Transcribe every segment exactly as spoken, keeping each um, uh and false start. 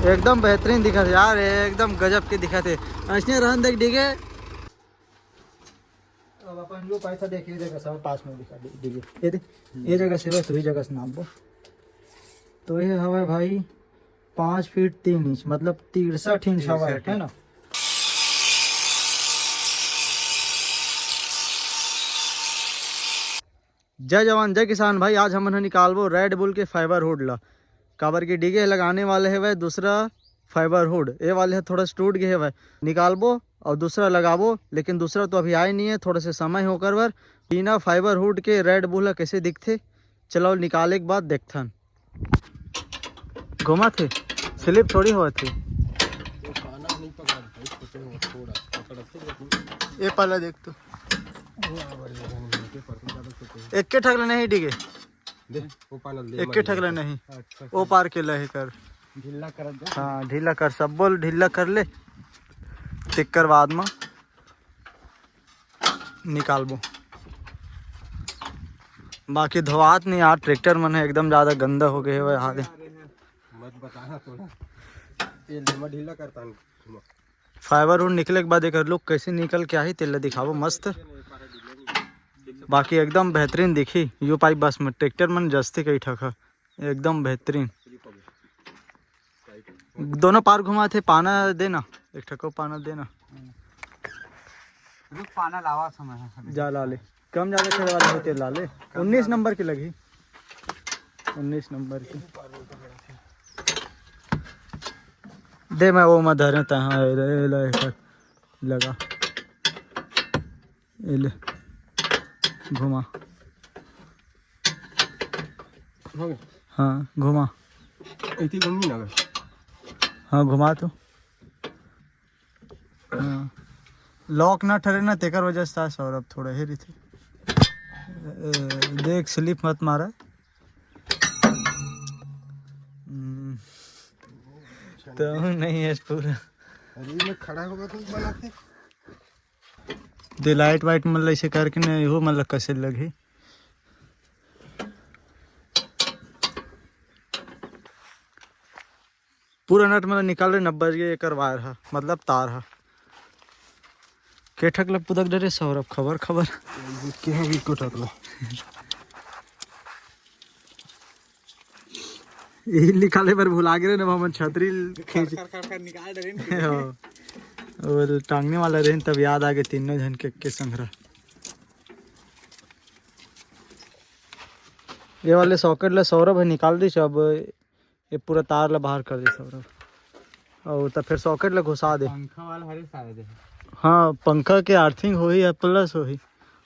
एकदम बेहतरीन दिखत हे यार, एकदम गजब के दिखत हे। अइसने रहन देख, ठीक हे। अब अपन जो पैसा देख, ये जगह सब पास में दिखा दे, ठीक हे। ये देख, ये जगह से बस, वही जगह से नापबो। तो ये हवे भाई पाँच फीट तीन इंच, मतलब तिरसठ इंच हवे, है ना? जय जवान, जय किसान भाई। आज हमन ह निकालबो रेड बुल के फाइबर हुड ला, काबर के डीगे लगाने वाले हवय दूसरा फाइबर हुड, ये वाले ह थोड़ा सा टूट गए हवय, निकालबो और दूसरा लगाबो, लेकिन दूसरा तो अभी आए नहीं है, थोड़ा से समय होकर बर। बिना फाइबर हुड के रेड बुल ह कैसे दिखथे, चलो निकाले के बाद देखथन। घुमा थे, स्लिप थोड़ी हुआ थी। ये पहला देख तो। एक के ठकले नहीं डीगे। दे, वो पानल दे, एक के ठकले नहीं। अच्छा, वो पार के लहे कर। ढीला कर दे। हाँ, ढीला कर, सब बोल ढीला कर ले। तेकर बाद में निकालबो। बाकी धोआत नहीं यार, ट्रैक्टर मन है एकदम ज्यादा गंदा हो गए हुए हाल। मत बताना थोड़ा। ये ले, मैं ढीला करता हूँ। फाइबर हुड निकले के बाद एकर लुक कैसे निकल के आही, तेला दिखाबो मस्त। बाकी एकदम बेहतरीन दिखी। यू पाइप बस में ट्रैक्टर मन जस्ती कई ठक ह, एकदम बेहतरीन। दोनों पार घुमा थे, पाना देना, एक ठको पाना देना। रुक, पाना लावा समय है। जा ला ले, कम ज्यादा करे वाला हो तेल ला ले। उन्नीस नंबर की लगी, उन्नीस नंबर की। दे, मैं वो मैं धरे तहाँ रे, ले कर लगा। ये ले, घुमा। हो गया। हाँ, घुमा। इतनी घूमी ना। हाँ, घुमा तो। हाँ। लॉक ना ठरे ना, तेकर वजह से सौरभ थोड़ा हे रहिथे। ए, देख, स्लिप मत मारा। हम्म, तो नहीं है पूरा। अरे, मैं खड़ा होगा तो बना थे। दे लाइट वाइट मन ल ऐसे करके ना, इहो मन ल कसे लगही। पूरा नट मन ल निकाल रहे, नब्बे के एकर वायर ह, मतलब तार ह। के ठक ल पुदक डरे सौरभ, खबर खबर। के ह भी को ठक ल। यही निकाले बर भुला गे रहे ना, हमन छतरी खींच कर, कर, कर निकाल डरे न। हाँ। वो टांगने वाला रहे, तब याद आ गए तीनों जन के, के संघरा। ये वाले सॉकेट ला सौरभ है निकाल दिस, अब ये पूरा तार ला बाहर कर दे सौरभ, और तब फिर सॉकेट ला घुसा दे। पंखा वाला हरे शायद है। हाँ, पंखा के अर्थिंग होही या प्लस होही,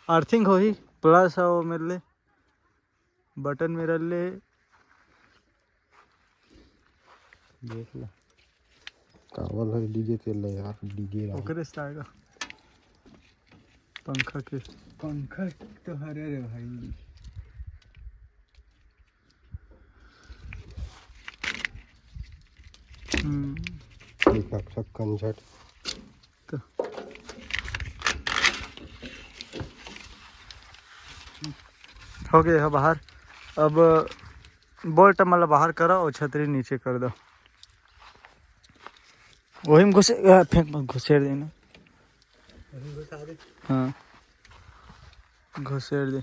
अर्थिंग होही प्लस है वो मेरे ले। बटन मेरा ले। देख ला। कावल है डीजे तेल ले यार, डीजे राम। ओकरे से आएगा पंखा के। पंखा तो हरे रे भाई। हम्म। एक अक्षर कंझट। तो हो गए है बाहर। अब बोल्ट मन ला बाहर करो और छतरी नीचे कर दो। वही में घुसे, आ, फेंक मत, घुसेड़ देना। हाँ, घुसेड़ दे।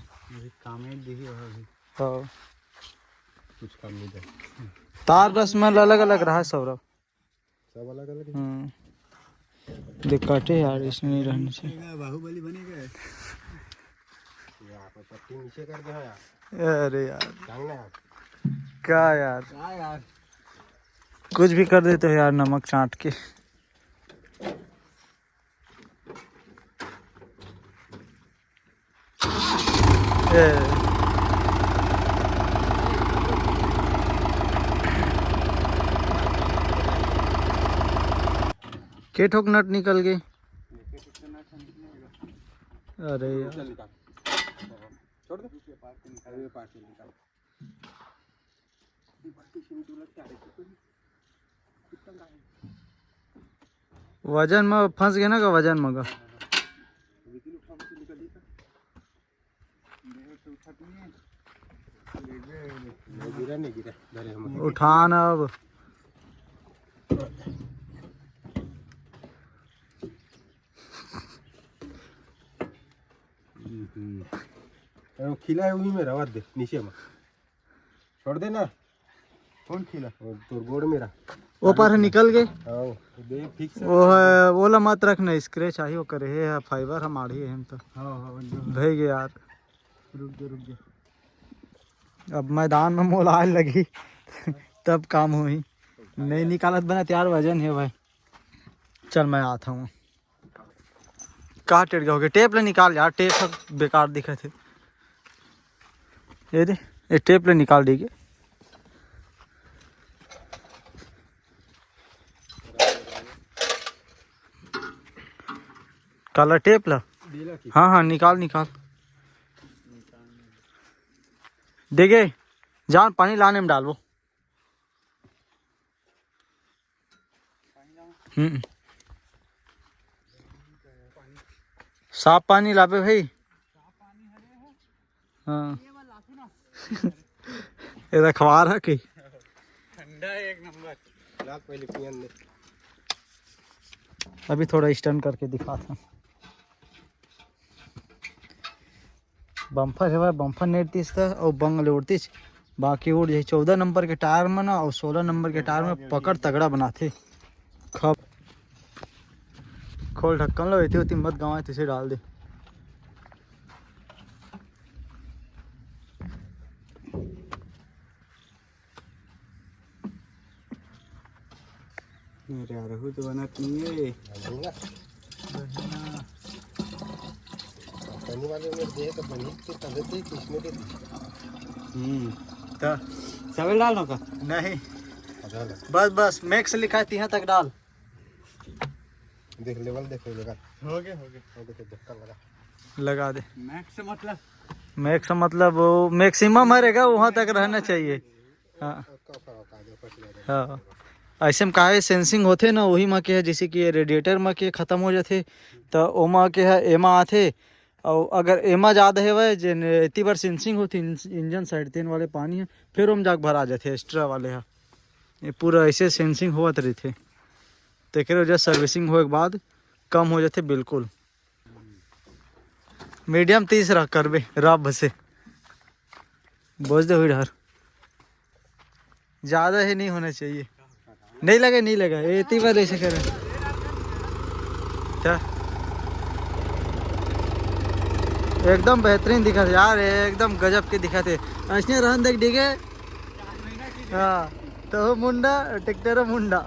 काम ही देखिए अभी। हाँ। कुछ काम नहीं दे। तार बस में अलग अलग रहा सौरभ। सब अलग अलग है। हम्म। देख काटे यार, इसमें नहीं रहना चाहिए। बाहुबली बनेगा। यहाँ पर पट्टी नीचे कर दे यार। अरे यार। टांगना यार। क्या यार? क्या यार? कुछ भी कर देते हो यार, नमक चाट के। ए। के ठोक नट निकल गए। अरे यार। छोड़ दे। वजन में फंस गए ना का, वजन में का। गिरा नहीं गिरा, धरे हम। उठान अब। हम्म। अरे वो खिला है, वही में रवा दे, नीचे में छोड़ देना। कौन खिला? वो तोर गोड़ में रहा। वो पार निकल गए। हाँ, दे फिक्स है। वो है, ओला मत रखना, स्क्रैच आही ओकर, हे है फाइबर, हम आड़ी है हम तो। हाँ, हाँ, बन गया। भई गए यार। रुक जा, रुक जा। अब मैदान में मोला आए लगी, तब काम होही। नहीं निकालत बना, तैयार वजन है भाई। चल, मैं आता हूँ। का टेढ़ गया हो गया? टेप ले निकाल यार, टेप ह बेकार दिखत हे। ये दे, ये टेप ले निकाल देगे। काला टेप ला? हाँ, हाँ, निकाल, निकाल। देगे, जान पानी लाने में डालबो। हम्म। साफ पानी लाबे भाई। हाँ। ये रखवार है कि? ठंडा है एक नंबर। ला पहले पियन दे। अभी थोड़ा स्टन करके दिखाता हूँ। बम्फर हेवय, बम्फर नइ उड़तिस त अउ बंग ले उड़तिस, बाकी उड़ जाही। चौदह नंबर के टायर म ना अउ सोलह नंबर के टायर म पकड़ तगड़ा बनाथे। खब खोल ढक्कन लो, एती ओती मत गंवाए, तइसे डाल दे। अरे यार, रहू तो बनत नहीं है। बढ़िया। पानी वाले में दे तो बनी तो तबे तो इसमें दे दी। हम्म, तो सबे डाल दो का? नहीं। अच्छा, डाल। बस, बस, मैक्स लिखा है, तिहा तक डाल। देख, लेवल देख, लगा। हो गया, हो गया। हो गया, धक्का लगा। लगा दे। मैक्स मतलब? मैक्स मतलब वो मैक्सिमम हर रहेगा, वहाँ तक रहना चाहिए। हाँ। हाँ, ऐसे में काहे सेंसिंग होथे ना, वही मा के है, जैसे कि ये रेडिएटर मा के खत्म हो जाथे, त ओमा के है, एमा आथे, अउ अगर एमा ज़्यादा हेवय, जेन एती बर सेंसिंग होथे, इंज-, इंजन साइड, तेन वाले पानी है, फिर ओम जाके भरा जाथे एक्स्ट्रा वाले हा। ये पूरा ऐसे सेंसिंग होवत रहिथे, तेकरे वजह सर्विसिंग होए के बाद कम हो जाथे बिल्कुल। मीडियम तीसरा करबे रब से। बोझ दे हुई डहर। ज्यादा ही नहीं होना चाहिए। नहीं लगे, नहीं लगे। ये इतनी बार ऐसे करे। क्या? एकदम बेहतरीन दिखत यार, एकदम गजब के दिखत हे। ऐसने रहन देख, ठीक है? हाँ, तो मुंडा, ट्रैक्टर मुंडा।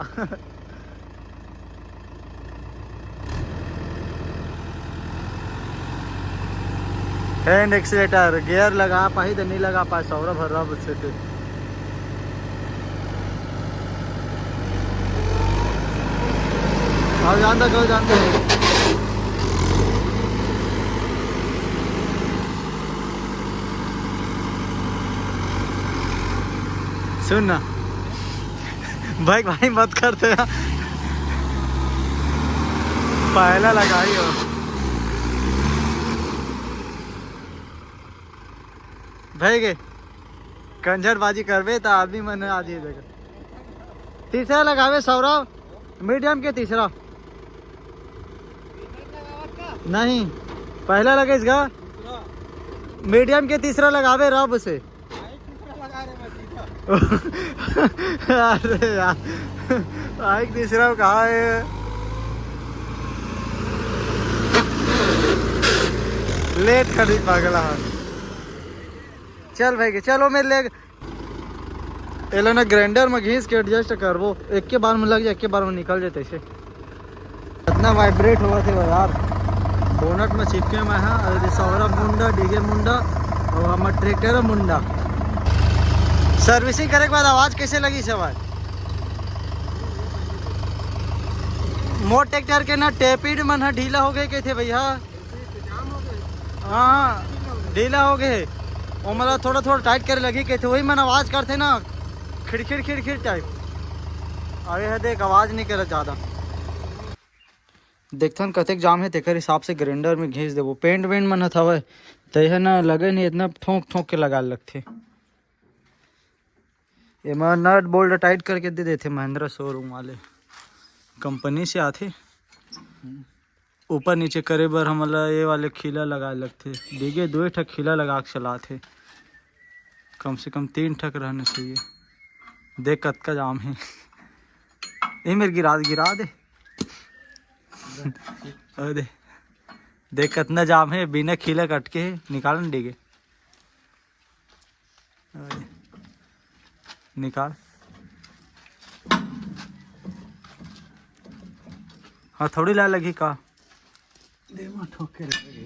हैंड एक्सीलेटर, गियर लगा पाही त नहीं लगा पाए, सौरभ हर रब से थे। आओ जानता, कहो जानता। सुन ना। भाई, भाई मत करते हैं। पहला लगाई हो। भाई के कंझरबाजी करबे त आदमी मन आ जाए देखा। तीसरा लगावे सौरभ, मीडियम के तीसरा। नहीं, पहला लगे इसका। मीडियम के तीसरा लगावे रब से। अरे यार, बाइक तीसरा कहाँ है? लेट कर दी पागला। चल भाई के, चलो मेरे ले एला ना ग्राइंडर में घिस के एडजस्ट करबो, एक के बार में लग जाए, एक के बार में निकल जाए तैसे। इतना वाइब्रेट होवत हे यार, बोनट में चिपके मैं हा। अरे सौरभ मुंडा, डीजे मुंडा अउ हमर ट्रैक्टर मुंडा। सर्विसिंग करे के बाद आवाज कैसे लगी से भाई? मोर ट्रैक्टर के ना टेपिड मन ह ढीला हो गए कथे भैया। हाँ, ढीला हो गए। ओमला थोड़ा थोड़ा टाइट करे लगी कथे, वही मन आवाज करथे ना, खिड़खिड़ खिड़खिड़ टाइप। अरे है देख, आवाज नहीं करे ज्यादा। देखथन कतेक जाम हे, तेकर हिसाब से ग्राइंडर में घिस देबो। पेंट वेंट मन हवय, त यह ना लगे नहीं, इतना ठोंक ठोंक के लगा लगथे। एमा नट बोल्ट टाइट करके दे देथे महिंद्रा शोरूम वाले। कंपनी से आथे। ऊपर नीचे करे बर हमला ये वाले खीला लगाए लगथे। देखिए, दो ठक खीला लगा के चलाथे, कम से कम तीन ठक रहना चाहिए। देख, कतका जाम है। ये मेरे गिरा, गिरा दे। अरे, देख, कतना जाम है, बिना खीला कट के है। निकाल न, डिगे। अरे, निकाल। हाँ, थोड़ी ला लगी का? दे माँ ठोक के लगे।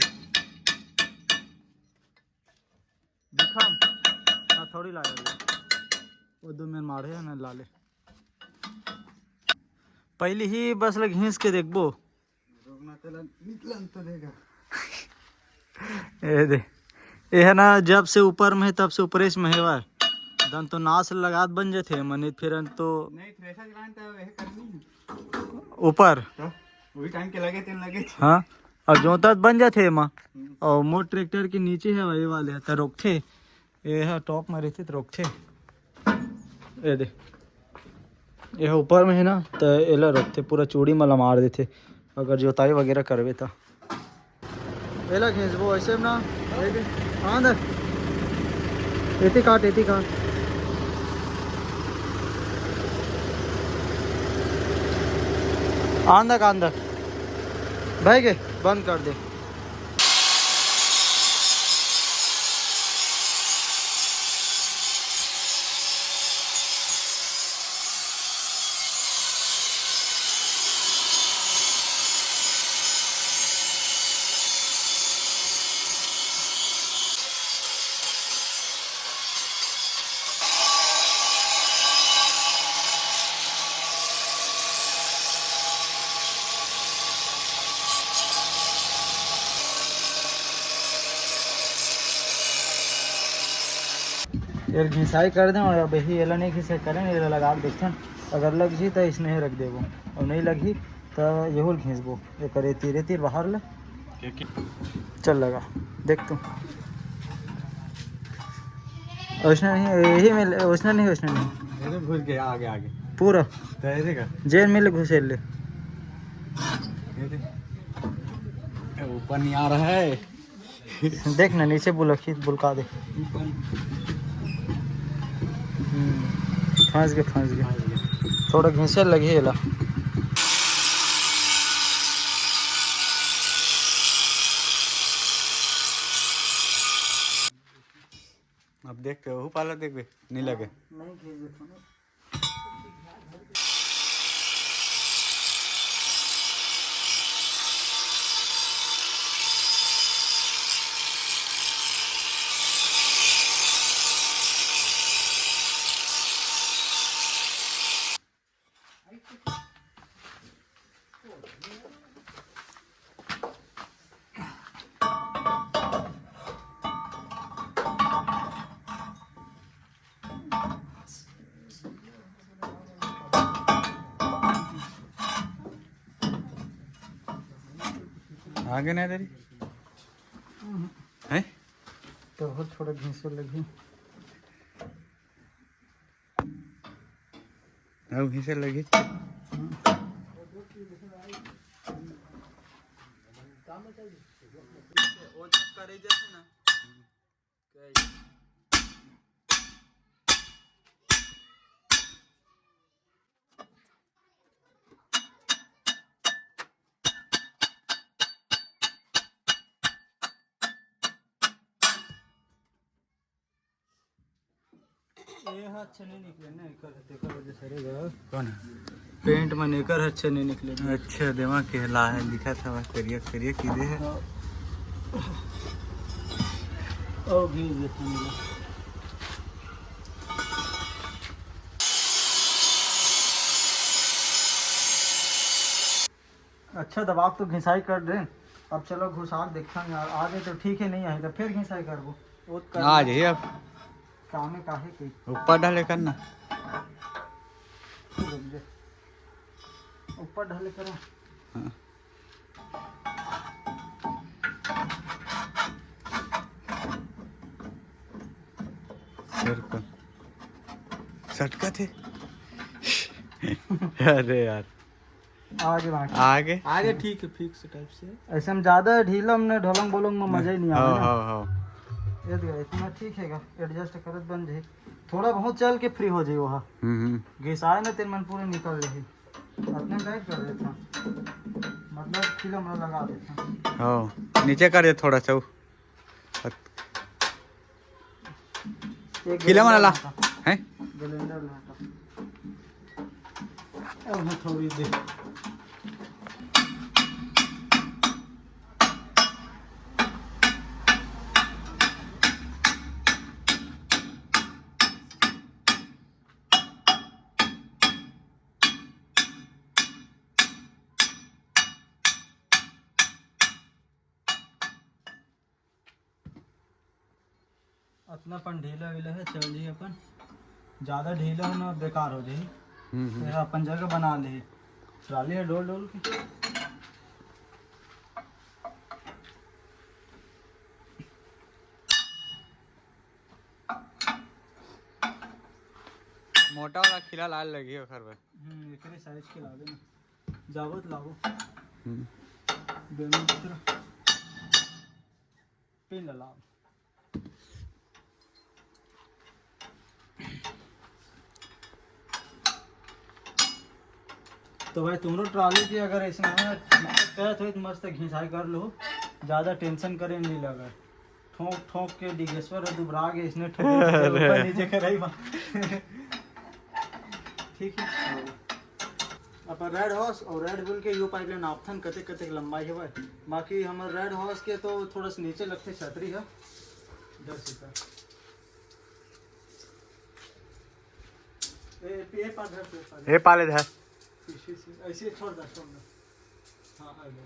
दिखा। हाँ, थोड़ी ला लगी। वो दो में मारे है ना, ला ले। पहली ही बस लग घिस के देखबो। रोकना तेला निकलन तो देगा। ए दे, ये है ना, जब से ऊपर में है, तब से ऊपरे में है वा। दन तो नास लगात बन जाथे, मने फिर तो नहीं, थ्रेशर चलान तो यह करनी है। ऊपर। तो वही टाइम के लगे, तेल लगे। हाँ, और जोतत बन जाथे एमा। हम्म। और मोर ट्रैक्टर के नीचे है, वही वाले त रोकथे। ये ह टॉप में रहिथे त रोकथे। ये दे, ये ह ऊपर में है ना, त एला रोकथे, पूरा चूड़ी में लमार देथे, अगर जोताई वगैरह करबे त। एला खींचबो ऐसे ना, देखे, आंदर, एती काट, एती काट, आंदर, आंदर, भाई के बंद कर दे। ये घिसाई कर दे, और अब यही एला नहीं घिसे करें, एला लगा के देखथन, अगर लग जी तो इसने ही रख देबो, और नहीं लगी तो यहू ल घिसबो, एकर एती रेती बाहर ले। चल लगा, देख तू। वैसने नहीं, यही में ले, वैसने नहीं, वैसने नहीं। अरे घुस गया आगे, आगे। पूरा? तैरेगा। जेल में ले घुसेल ले। ये देख। ऊपर नहीं आ रहा है। देख ना, नीचे बुलकी, बुलका दे। हम्म, फंस गए, फंस गए। थोड़ा घिसे लगी एला। अब देख के वहू पाला देखबे, नहीं लगे। नहीं घिस देथों ना। आगे नहीं तेरी है। तो बहुत थोड़ा घिसे लगी। अब घिसे लगी। वो जब करे जैसे ना। ये ह अच्छा नहीं निकले ना, एकर, तेकर वजह से रे गा। कौन है? पेंट मन एकर ह अच्छा नहीं निकले। अच्छा, दिमाग के ला है, दिखा था वह करिया, करिया की दे है। हाँ। ओ, घिस देते हैं। अच्छा, दबाव तो घिसाई कर दे। अब चलो घुसा के देखथन यार, आ जाए तो ठीक है, नहीं आए तो फिर घिसाई करबो। वो तो करना आ जाइए अब। काम है, काहे के? ऊपर ढले करना। रुक जा। ऊपर ढले करो। हाँ। सर का सटका थे। अरे यार। आगे बाकी। आगे। आगे ठीक है, फिक्स टाइप से। ऐसे में ज्यादा ढीला में ढोलंग बोलंग में मजा ही नहीं आवे ना। हाँ, हाँ। ये देखो, इतना ठीक है, एडजस्ट करत बन जाए। थोड़ा बहुत चल के फ्री हो जाए वहाँ। हम्म, हम्म। घिसाए ना, तेल मन पूरे निकल जाए। अपने टाइट कर देता, मतलब खीला मोला लगा देता। हाँ, नीचे कर दे थोड़ा सा। एक खीला मोला ला। ग्राइंडर लाता। हैं? ग्राइंडर लाता। अब मैं थोड़ी देर अतना अपन ढीला वीला है, चल जी अपन। ज्यादा ढीला हो ना, बेकार हो जाही। हम्म, हम्म। फिर अपन जगह बना ले। ट्राली है डोल डोल के। मोटा वाला खीला लाल लगी ओखर बर। हम्म, एकरे साइज के लागे ना। जावत लाओ। हम्म। दोनों की तरफ। पिन ला लाओ। तो भाई, तुमरो ट्राली के अगर ऐसा है, दिक्कत करत हो तो मस्त घिसाई कर लो, ज्यादा टेंशन करे नहीं लगा। ठोंक ठोंक के डिगेश्वर दुबरा के इसने ठोक ऊपर नीचे कराई बा। ठीक है। अपन रेड हॉर्स और रेड बुल के यो पाइप ले नापथन कतेक कतेक लंबाई हवय। बाकी हमर रेड हॉर्स के तो थोड़ा सा नीचे लगथे छतरी ह। दस मीटर। ए, ए पा धर, ए पा धर। ए पा ले धर। इसी से, ऐसे ही छोड़ दे, छोड़ दे। हाँ, आ गया।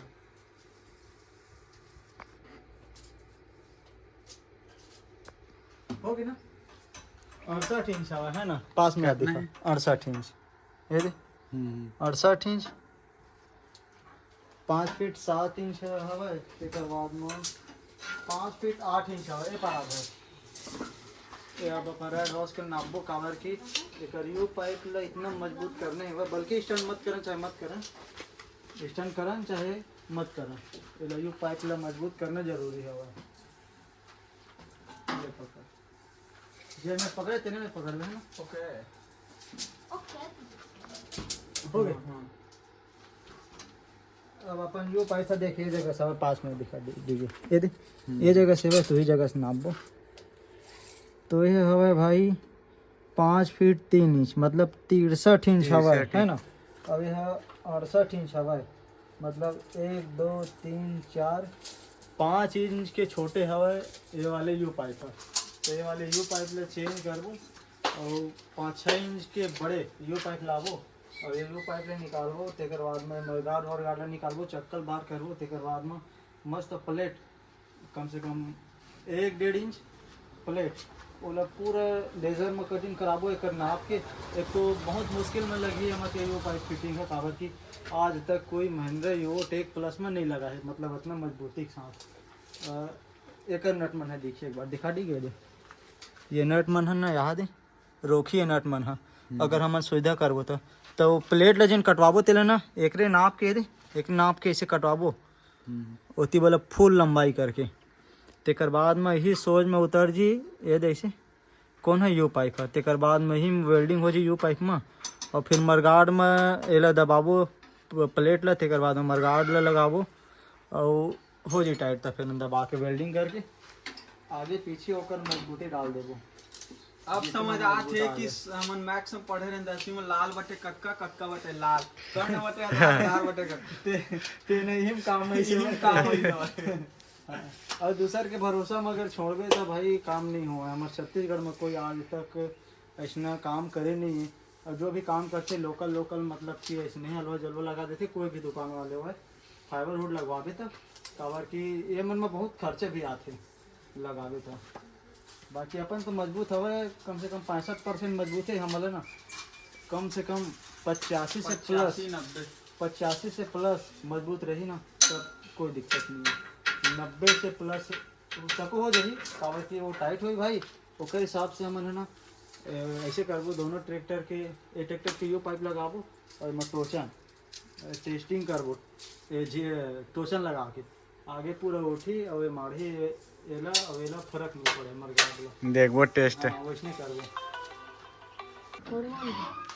हो गया ना? अड़सठ इंच हवा है ना, पास में आ कितना दिखा। है? अड़सठ इंच। ये दे। हम्म। अड़सठ इंच। पाँच फीट सात इंच हवय, तेकर बाद म पाँच फीट आठ इंच हवय, ये बराबर। ये अब अपन रेड हॉर्स के नापबो, काबर कि एकर यू पाइप ला इतना मजबूत करने हवय, बल्कि स्टैंड मत करन, चाहे मत करन, स्टैंड करन चाहे मत करन, एला यू पाइप ला मजबूत करना जरूरी हवय। ये पकड़, जे मैं पकड़े तेने में पकड़ लेना। ओके। ओके। हो गया। हाँ। अब अपन यो पाइप था, देखिए, ये जगह से हवय, पास में दिखा दी-, दीजिए। ये दे, हम्म। ये जगह से बस वही जगह से नापबो। तो ये हवय भाई पाँच फीट तीन इंच, मतलब तिरसठ इंच हवय, तिरसठ है इंच। ना? अब ये अड़सठ इंच हवय, मतलब एक, दो, तीन, चार, पाँच इंच के छोटे हवय ये वाले यू पाइप ह। तो ये वाले यू पाइप ला चेंज करबो और पाँच छः इंच के बड़े यू पाइप लाबो। अब ये लो पाइप ले निकालबो, तेकर बाद में मरगार्ड वरगार्ड ले निकालबो, चक्कल बार करबो, तेकर बाद में मस्त प्लेट, कम से कम एक डेढ़ इंच प्लेट, ओला पूरा लेजर में कटिंग कराबो एकर नाप के। एक तो बहुत मुश्किल में लगी है हमर के यो पाइप फिटिंग है, काबर कि आज तक कोई महिंद्रा यो टेक प्लस में नहीं लगा है, मतलब इतना मजबूती के साथ। अ, एकर नट मन है, देखिए एक बार दिखा दी गए दे, ये नट मन है ना, यहाँ दे रोखी है नट मन ह। हम्म। अगर हमन सुविधा करबो त, तो प्लेट ल जेन कटवाबो तेला ना, एकरे नाप के दे, एक नाप के ऐसे कटवाबो, हम्म। ओती वाला फुल लंबाई करके। तेकर बाद म यही सोच में उतर जी, ये दे ऐसे, कौन है यू पाइप ह। तेकर बाद में ही वेल्डिंग हो जी यू पाइप म, और फिर मरगार्ड में एला दबाबो प-, प्लेट ला, तेकर बाद में मरगार्ड ला लगाबो, और हो जी टाइट, त फिर दबा के वेल्डिंग करके आगे पीछे ओकर मजबूती डाल देबो। अब जितना समझ आत मजबूत हे आ कि जाए। हमन मैथ्स में पढ़े रहेन दसवीं में, लाल बटे कक्का, कक्का बटे लाल, कर्ण बटे आधार, आधार बटे कक्का। ते, ते नहीं हम काम में इही काम होई तो। हाँ। और दूसर के भरोसा में अगर छोड़बे तो भाई काम नहीं हो। हमारे छत्तीसगढ़ में कोई आज तक ऐसा काम करे नहीं है। और जो भी काम करते लोकल, लोकल मतलब कि ऐसे नहीं हलवा जलवा लगा देते, कोई भी दुकान वाले हो, फाइबर हुड लगवाबे तो, काबर कि ये मन में बहुत खर्चे भी आते। लगाबे त। बाकी अपन तो मजबूत हवे, कम से कम पैंसठ परसेंट मजबूत है हमला ना, कम से कम पचासी से प्लस, पचासी, नब्बे। पचासी से प्लस मजबूत रही ना, तब कोई दिक्कत नहीं है। नब्बे से प्लस तक हो जाही, काबर कि वो टाइट होई भाई, ओकर हिसाब से हमन है ना, ए, ऐसे करबो, दोनों ट्रैक्टर के, ए ट्रैक्टर के यो पाइप लगाबो और एमा टोचन टेस्टिंग करबो, ए जे टोचन लगा के आगे पूरा उठी, अउ ए माढ़ी, एला अउ एला फरक नहीं पड़े, मरगा वाला। देखबो टेस्ट। हाँ, वैसने करबो।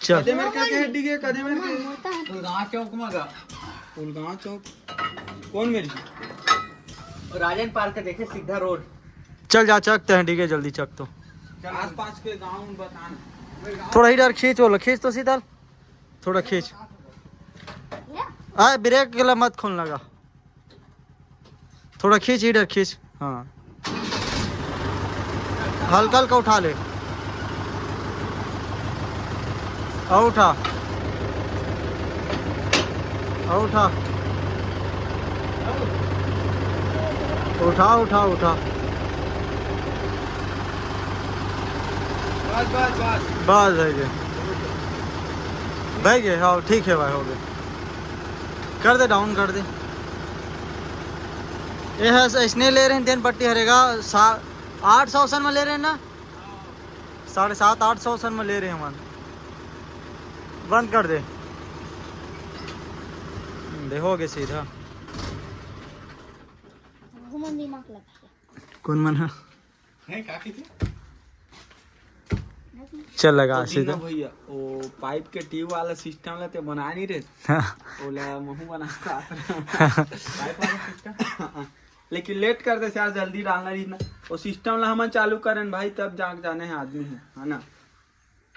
चल। कदे मेर के हड्डी के, कदे मेर के? पुलगांव चौक में गा। पुलगांव चौक। कौन मेर? राजन पार्क के देखे, सीधा रोड। चल जा, चकते हैं, ठीक है, जल्दी चक तो। आसपास के गांव बताना। थोड़ा इधर खींच, बोलो, खींच तो सीधा। थोड़ा खींच। आ, ब्रेक के ला मत खोल लगा। थोड़ा खींच, इधर खींच। हाँ, हल्का हल्का उठा ले। और उठा, और उठा, उठा, उठा, उठा। बस, बस, बस। बस, भैया, भैया, हाँ, ठीक है भाई, हो गया। कर दे, डाउन कर दे। ये है, इसने ले रहे हैं, तीन पट्टी हरेगा, सा-, आठ सौ सन में ले रहे हैं ना, साढ़े सात, आठ सौ सन में ले रहे हैं मन। बंद कर दे, दे हो गए सीधा। घुमन दिमाग लगा। कौन मन है? हैं, का कहिथे? चल लगा तो सीधा। दीना भैया, वो पाइप के ट्यूब वाला सिस्टम ला ते बना नहीं रहे। हाँ। ओला महू बना पात रहा। पाइप वाला सिस्टम। लेकिन लेट कर दे यार, जल्दी डालना रही ना। वो सिस्टम ला हमन चालू करन भाई, तब जाके जाने हैं आदमी है, है ना?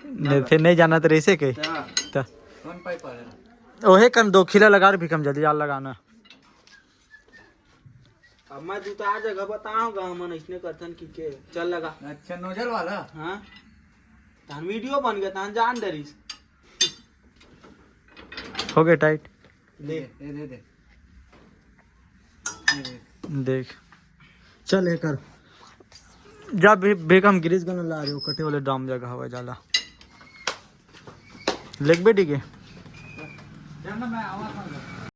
नहीं, फिर नहीं जाना तो रही से के। क्या? तो कौन पाइप आ रहा है? ओहे कन दो खिला लगा रहे, भी कम जल्दी डाल लगाना। अब मैं दू चार जगह बताऊंगा, हमन इसने करथन कि के। चल लगा। अच्छा, नोजल वाला? हाँ। तहन वीडियो बन गया, तहन जान डरिस। हो गया टाइट। दे। दे, दे, दे। ये दे। देख, चल ये कर। जा बे-, बेगम गिरीश गन ला रहे हो, कटे वाले ड्राम जगह हवा जाला। लेग बेटी के। जाना, मैं आवा था।